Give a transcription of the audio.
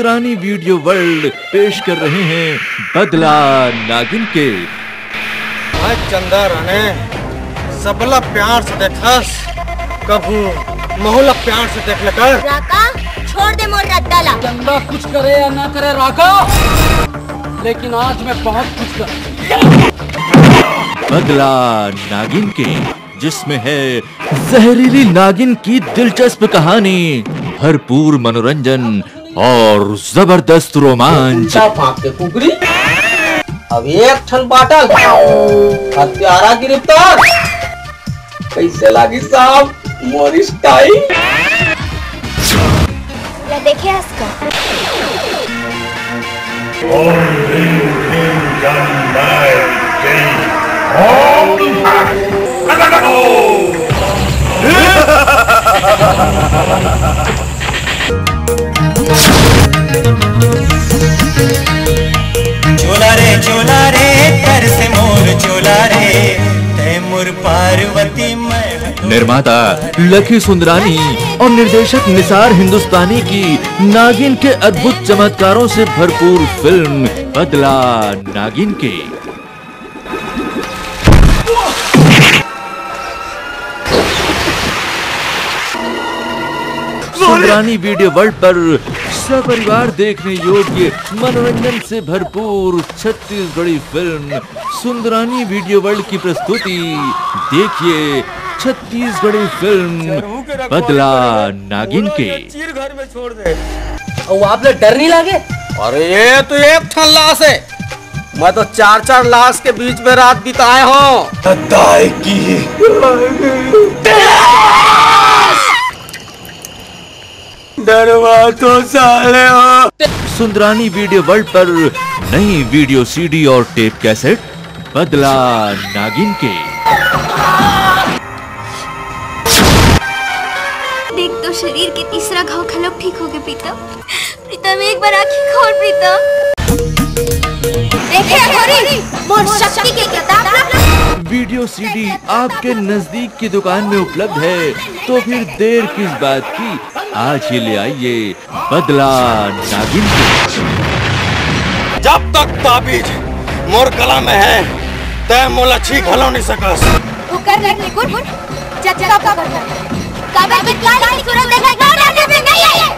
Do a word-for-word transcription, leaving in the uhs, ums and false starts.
रानी video world पेश कर रहे हैं बदला नागिन के। भाई चंदा राणे, सबला प्यार से देखस, कभू महू ला प्यार से देख ले कर। राका, छोड़ दे मोर रद्दा ला। चंदा कुछ करे या ना करे राका, लेकिन आज मैं बहुत कुछ कर बदला नागिन के, जिसमें है जहरीली नागिन की दिलचस्प कहानी, भरपूर मनोरंजन और जबरदस्त रोमांच। कुत्ता फांक के कुकरी। अब एक ठन बाटल, हत्यारा गिरफ्तार। कैसे लागी साहब मोर स्टाइल? ला देखे हस का? ओम ह्रीं ह्रीं गं नाय गं ओम। चोला रे चोला रे, कर से मोर चोला रे, तै मोर पार्वती मैं। निर्माता लकी सुंदरानी और निर्देशक निसार हिंदुस्तानी की नागिन के अद्भुत चमत्कारों से भरपूर फिल्म बदला नागिन के। सुंदरानी वीडियो वर्ल्ड पर सपरिवार देखने योग्य मनोरंजन से भरपूर Chhattisgarhi film Sundarani video world की प्रस्तुति। देखिए छत्तीसगढ़ी फिल्म बदला नागिन के। चीर घर में छोड़ दे। और आपने डर नहीं लगे? अरे ये तो एक ठन लाश है, मैं तो चार चार लाश के बीच में रात बिताए हूँ। अदायगी। डरवा तो साले हो। सुंदरानी वीडियो वर्ल्ड पर नई वीडियो सीडी और टेप कैसेट बदला नागिन के। देख तो शरीर के तीसरा घाव घलोक ठीक हो गए प्रीतम। प्रीतम एक बार आँखी खोल प्रीतम। देखे अघोरी, मोर शक्ति के किताब ना। वीडियो सीडी आपके नजदीक की दुकान में उपलब्ध है, तो फिर देर किस बात की, आज ही ले आइए बदला नागिन के। जब तक ताबीज मोर गला में है, तै मोला छी घलो नहीं सकस। ओकर लगे गुर जतका का बता। काबर कि काल की सूरज देखा गाँव रास्ते में नहीं आए।